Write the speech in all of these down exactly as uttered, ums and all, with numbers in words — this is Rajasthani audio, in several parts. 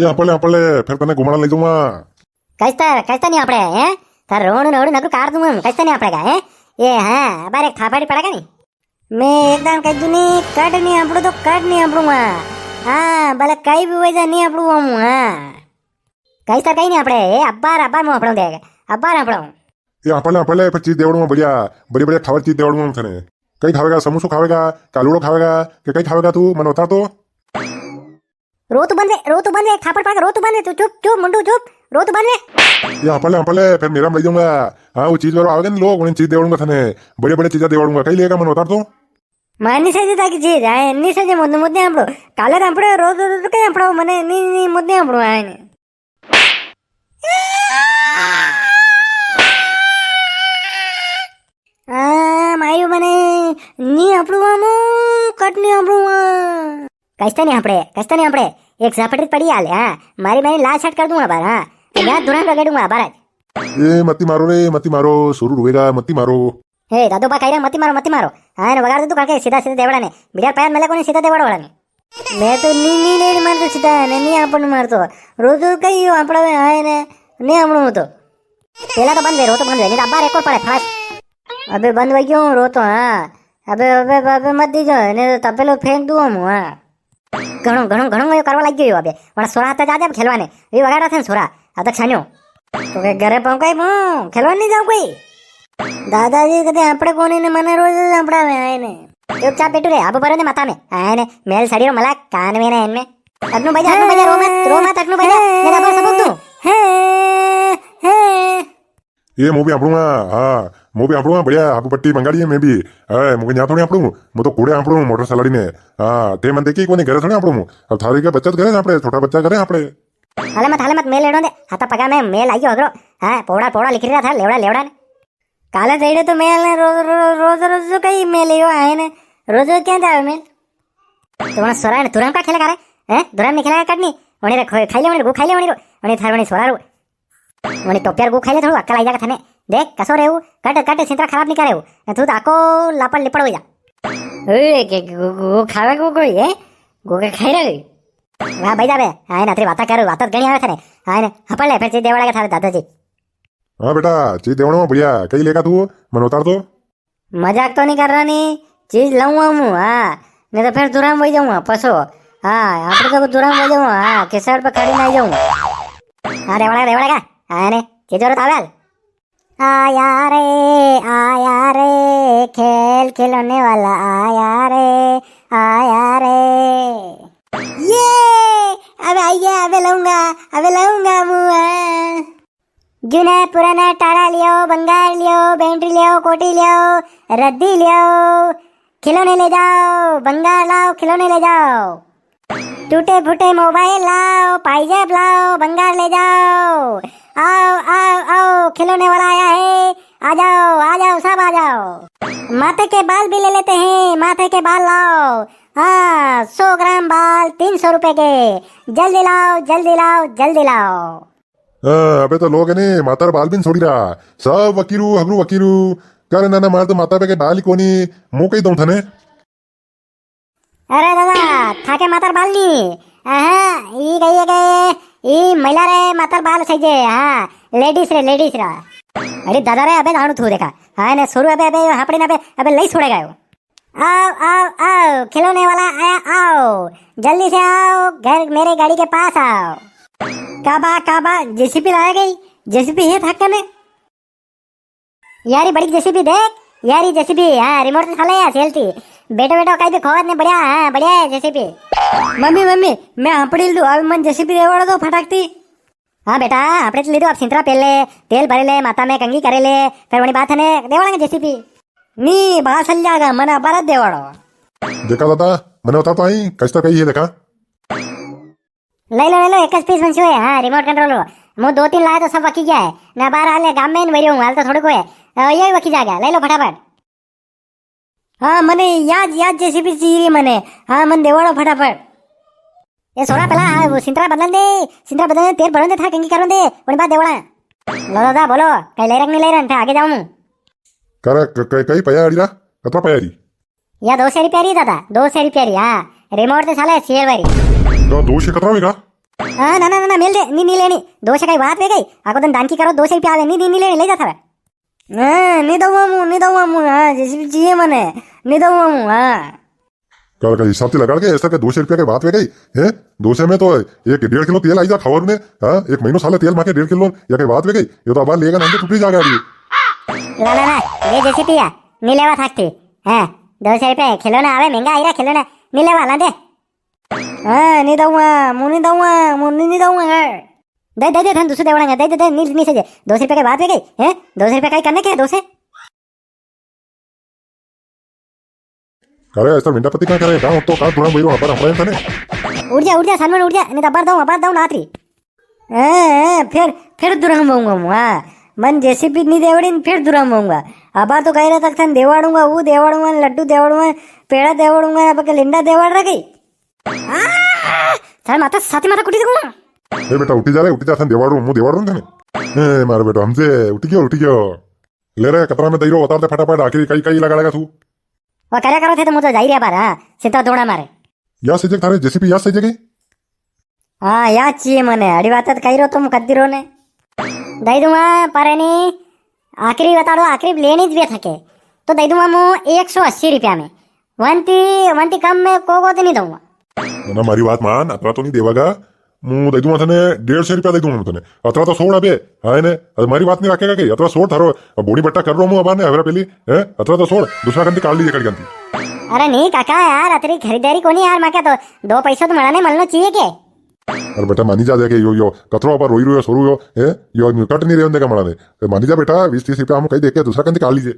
ये आपड़े, आपड़े, फिर तने घुमाना ले जाऊंगा। कैस्ता, कैस्ता नी आपड़े, हैं? थार रोण नोड़ नकरू काट दूंगा, कैस्ता नी आपड़ेगा, हैं? ये, हाँ, अबार एक थापड़ी पड़ेगा नी। मैं एकदम कह दूं नी, कट नी आपड़ू तो कट नी आपड़ूंगा। हाँ, भले कई भी वजह नी आपड़ूंगा हूँ, हाँ। कैस्ता कई नी आपड़े, ए, अबार, अबार मूं आपड़ूं देख, अबार आपड़ूं। ये आपड़े, आपड़े, फिर चीज देवड़ूंगा बढ़िया, बढ़िया, बढ़िया खावर चीज देवड़ूंगा थने। कई खावेगा, समोसो खावेगा, कालूड़ो खावेगा, के कई खावेगा तू, मने बता तो। रो तो बंद वे, रो तो बंद वे, थापड़ पड़ेगा, रो तो बंद वे, तू चुप, चुप, मुंडू चुप, रो तो बंद वे। ये आपड़े, आपड़े, फिर मेरा में ले जाऊंगा। हाँ, वो चीज वाला आवेगा नी लोग, उन्हें चीज देवड़ूंगा थने। बढ़िया, बढ़िया चीजा देवड़ूंगा, कई लेगा, मने बता तो। मानी से जी ताकि चीज आए, नी से जी मुद्दे, मुद्दे आपड़ो। काले तो आपड़ो, रोज, रोज, रोज कई आपड़ो, मने, नी, नी, मुद्दे आपड़ो आए ने। आ, मायू मने नी हपड़ुआ मु, कट नी हपड़ुआ। कष्ट नी हपड़े, कष्ट नी हपड़े। एक झापट पड़ी हाल, हाँ। मारी, मारी लाल शर्ट कर दूंगा बार, हाँ। मैं दुरान रगड़ूंगा बार। ए, मती मारो रे, मती मारो, सोरू रोवेगा, मती मारो। हे, दादो बा कह रहे, मती मारो, मती मारो। हाँ, ने वगाड़ दे तू करके, सीधा, सीधा देवड़ा ने। बिड़ार पैर मिले कोनी, सीधा देवड़ा वाला ने। मैं तो नी, नी, नी, नी मारतो सीधा, ने नी आपन मारतो। रोज रोज कई यो आपड़ा में आए ने, नी आपणो होतो। पेला तो बंद वे, रो तो बंद वे, नी तो अबार एक और पड़े, फास्ट। अबे बंद वई गयो, रो तो, हाँ। अबे, अबे, अबे, अबे मत दीजो, नी तो तपेलो फेंक दूं हूँ, हाँ। घणो, घणो, घणो यो करवा लाग गयो यो अबे। वणा सोरा हाथे जा दे अब खेलवा ने। वी वगाड़ा थे सोरा। अब तक छान्यो। तो के घरे पाऊं कई पाऊं? खेलवा नी जाऊं कोई? दादाजी कदे आपड़े कोनी ने मने रोज आपड़ा में आए ने। चुपचाप बैठू रे, आबू परो ने माता में। आए ने, मेल सड़ी रो मला कान में ने इनमें। अटनू बजा, अटनू बजा, रो मत, रो मत, अटनू बजा। मेरा बार सबक तू। ये मु भी आपड़ूंगा, हाँ, मु भी आपड़ूंगा, बढ़िया, हापू पट्टी मंगाड़ी है मैं भी। ए, मुके न्या थोड़ी आपड़ू, मु तो कूड़े आपड़ू, मोटर सलाड़ी ने। हाँ, ते मन देखी कोनी घरे थोड़ी आपड़ू मु। अब थारी के बचत करे आपड़े, छोटा बच्चा करे आपड़े। हाले मत, हाले मत, मेल लेड़ो दे। हाथा पगा में मेल आई गयो हगरो। हाँ, पोड़ा, पोड़ा लिख रहा था, लेवड़ा, लेवड़ा ने। काले तेरे तो मेल ने रो-, रो-, रोज, रोज कई मेल यो आए ने। रोज, रोज क्या जावे मेल? तो वहाँ सोरा ने तुरम का खेला करे? हैं? तुरम नहीं खेला करनी? वणी रे खो-, खाई ले, वणी रे गु खाई ले, वणी रो। वणी थार, वणी सोरा रो। वणी टोपियार गु खाई ले, थोड़ा अक्कल आई जाएगा थाने। देख, कसो रे वो, कट, कट, सिंतरा खराब नहीं करे वो। न तू तो आको लापड़ लिपड़ हो जा। ओए, के, गु, गु, गु खावे को कोई, है? गु के खाई रहे? वाह भाई जावे, आए ना, तेरी बाता करो, बात घणी आवे थाने। आए ना, हपड़ ले, फिर चीज देवड़ा के थारे दादाजी। हाँ बेटा, चीज देवड़ा में बढ़िया, कई लेगा तू, मन उतार तो। मजाक तो नहीं कर रहा नी, चीज लाऊंगा मु, हाँ। नहीं तो फिर दुराम वही जाऊंगा, पसो। हाँ, आप तो दुराम वही जाऊंगा, हाँ, किसर पे खड़ी ना जाऊंगा। हाँ, देवड़ा, देवड़ा का? हाँ, ने, चीज जरूरत आवे? आया रे, आया रे, खेल खिलौने वाला आया रे, आया रे। ये, अबे आई गया, अबे लाऊंगा, अबे लाऊंगा मु, हाँ। जूना पुराना टाड़ा लियो, बंगार लियो, बैटरी लियो, कोटी लियो, रद्दी लियो, खिलौने ले जाओ, बंगार लाओ, खिलौने ले जाओ। टूटे फूटे मोबाइल लाओ, पाइजेब लाओ, बंगार ले जाओ। आओ, आओ, आओ, खिलौने वाला आया है, आ जाओ, आ जाओ, सब आ जाओ। माथे के बाल भी ले लेते हैं, माथे के बाल लाओ। हाँ, सौ ग्राम बाल तीन सौ रुपए के, जल्दी लाओ, जल्दी लाओ, जल्दी लाओ। हाँ, अबे तो लोग है ने, मातार बाल भी नी छोड़ी रहा। सब वकीरू, हगरू वकीरू। कर ना ना, मार तो माता पे के बाल ही कोनी, मु कही दऊं थने। अरे दादा, थाके मातार बाल नी। आहा, ई कहिए के, ई महिला रे मातार बाल सही जे, हाँ, लेडीज रे, लेडीज रे। अरे दादा रे, अबे जाणू थू देखा। हाँ, ने शुरू अबे, अबे, हापड़ी ना अबे, अबे लई छोड़ेगा यो। आओ, आओ, आओ, खिलौने वाला आया, आओ। जल्दी से आओ, घर मेरे गाड़ी के पास आओ। काबा, काबा, जेसीबी लाया गई? जेसीबी है था कने? यारी बड़ी जेसीबी देख, यारी जेसीबी, हाँ, रिमोट से चले या सेल थी। बेटो, बेटो, कई भी खोवत ने बढ़िया, हाँ, बढ़िया है जेसीबी। मम्मी, मम्मी, मैं हापड़ी लूँ, अब मन जेसीबी देवाड़ा दो फटाक थी। हाँ बेटा, आपणे तो लीधो, आप सिंतरा पेर ले, तेल भरे ले, माता में कंगी करे ले, फिर वणी बात है ने, देवाड़ा जेसीबी। नी, बाहर चल जाएगा, मने अबार देवाड़ो। देखा दादा, मने बता तो आई, कैसा कही है देखा। ले लो, ले लो, एक पीस मंशू है, हाँ, रिमोट कंट्रोल हो। मु दो तीन लाया तो सब वकी गया है, ना बाहर हाल है, गाम में ही वही हूँ, हाल तो थोड़े को है, अ, ये वकी जाएगा, ले लो फटाफट। हाँ, मने याद, याद जेसीबी चीरी मने। हाँ, मन देवाड़ो फटाफट। ए सोरा, पेला, हाँ, वो सिंतरा बदलन दे, सिंतरा बदलन दे, तेल भरन दे, था कंगी करन दे, वणी बाद देवाड़ा। लो दादा, बोलो, कई ले रख नी ले रहा, था आगे जाऊँ। करे, क-, क-, कई पया अड़ी रा? कतरा पया री? या दो सौ रुपया री दादा, दो सौ रुपया री, हाँ। रिमोट ते साले शेयर वाली। तो दो सौ कतरा होगा? हाँ, ना, ना, ना, ना, मेल दे, नी, नी लेणी। दो से कई बात वे गई, आको दिन दानकी करो, दो से रुपया आवे, नी, नी, नी लेणी, ले जा थारे। हाँ, नी दऊँ मु, नी दऊँ मु, हाँ, जेसीबी चाहिए मने, नी दऊँ मु, हाँ। कर का हिसाब से लगा के, ऐसा के दो से रुपया के बात वे गई, हैं? दो से में तो एक डेढ़ किलो तेल आई जा खावर ने, हाँ? एक महीनो साले तेल माके डेढ़ किलो, या के बात वे गई, ये तो अबार लेगा ना, तो टूटी जागा अभी। ला, ला, ला, ये जेसीबी है, नी लेवा थाकती, हाँ, दो से रुपया खिलौना आवे, महंगा आई रा खिलौना, नी लेवा, ला दे। हाँ, नी दऊँगा, मु नी दऊँगा, मु नी, नी दऊँगा। दे, दे, दे, थन दूसरे देवड़ा, दे, दे, दे, नी, नी सजे। दो से रुपया के बात वे गई, हैं? दो से रुपया का ही करने के है, दो से? अरे, ऐसा मिंडा पति का करे? गाँव तो का दुराम बैरो, अबार हम थने। उठ जा, उठ जा, सनमन उठ जा, नी तो अबार दऊँ, अबार दऊँ लातरी। हैं, हैं, फिर, फिर दुराम बोऊँगा मु, हाँ। मन जेसीबी नी देवड़ी, फिर दुराम बोऊँगा। अबार तो कई रा था के थन देवाड़ूँगा, वो देवाड़ूँगा, लड्डू देवाड़ूँगा, पेड़ा देवाड़ूँगा, अब के लिंडा देवाड़ रा गई। आ! थारे माता साथी माता कुटी देखो। ए बेटा, उठी जा रे, उठी जा, थन देवाड़ू, मु देवाड़ू थने। ए, मारो बेटो, हमसे उठी गयो, उठी गयो। ले रे, कतरा में दई रो, उतार दे फटाफट, आखिरी कई, कई लगा लगा तू। वो कर्या करो थे तो मु तो जाई रे बार, हाँ, सीधा दौड़ा मारे। या सही जगह थारे जेसीबी, या सही जगह? हाँ, या चाहिए मने, अड़ी बात तो कई रो तुम कद्दी रो ने। दई दूँगा, पर है नी, आखिरी बताड़ो, आखिरी लेणी ज वे थके, तो दई दूँगा मु एक सौ अस्सी रुपया में। वंती, वंती कम में को, को तो नी दूँगा। ना, ना, मारी बात मान, अतरा तो नी देवागा। मु दई दूँगा थने डेढ़ सौ रुपया दई दूँगा मु थने। अतरा तो सोड़ अबे, हाँ ने, अरे मारी बात नी राखेगा के? अतरा सोड़ थारो, अब बोनी बट्टा कर रो मु अबार ने, हवेरा पेली, हैं? अतरा तो सोड़, दूसरा कंती काट लीजे कड़ी कंती। अरे नी काका यार, अतरी खरीदारी कोनी यार, माके तो दो पैसा तो मना ने मलनो चाहिए के? अरे बेटा, मानी जा, देखे यो, यो, कतरो अबार रोई रो यो, सोरू यो, हैं? यो कट नी रेवन देगा मना ने। ए, मानी जा बेटा, बीस तीस रुपया हम कई देके दूसरा कंती काट लीजे।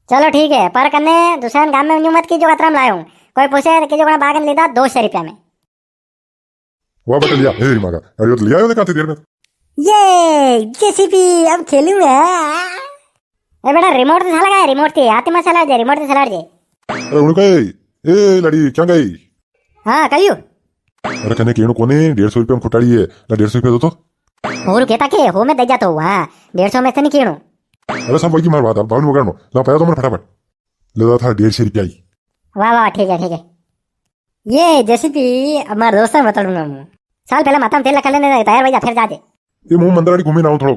चलो ठीक है, पर कन्ने दूसरा गाम में न्यू मत कीजो कतरा में लायो हूँ। कोई पूछे तो कीजो कोना बागन लीधा दो सौ रुपया में। वाह बेटा, लिया, हे री माँ का, अरे यो तो लिया यो ने काफी देर में। ये जेसीबी, अब खेलूंगा। ए बेटा, रिमोट तो साला का है, रिमोट थी, हाथ में चला जे, रिमोट से चला जे। अरे उनको ए, ए लड़ी, क्या गई? हाँ, कहियो। अरे कने केणु कोने, डेढ़ सौ रुपया में खुटाड़ी है, ना डेढ़ सौ रुपया दो तो। और कहता के, हो में दे जा तो, हाँ, डेढ़ सौ में से नी केणु। अरे सब वही मार बात, अब बावन वगाड़नो, ला पाया तो मने फटाफट। ले दा था डेढ़ सौ रुपया ही। वाह, वाह, ठीक है, ठीक है। ये जेसीबी, अब मारे दोस्त ने बताऊंगा मु। साल पहले माथा में तेल लगा लेने तैयार भाई, फिर जा दे। ये मुंह मंदराड़ी घूमी ना हो थोड़ो।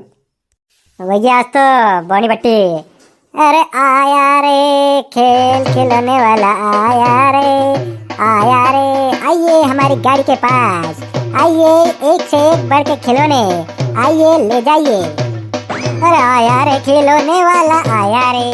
भैया, आज तो बोनी बट्टी। अरे आया रे खेल खिलौने वाला आया रे, आया रे, आइए हमारी गाड़ी के पास, आइए एक से एक बढ़ के खिलौने, आइए ले जाइए। अरे आया रे खिलौने वाला आया रे,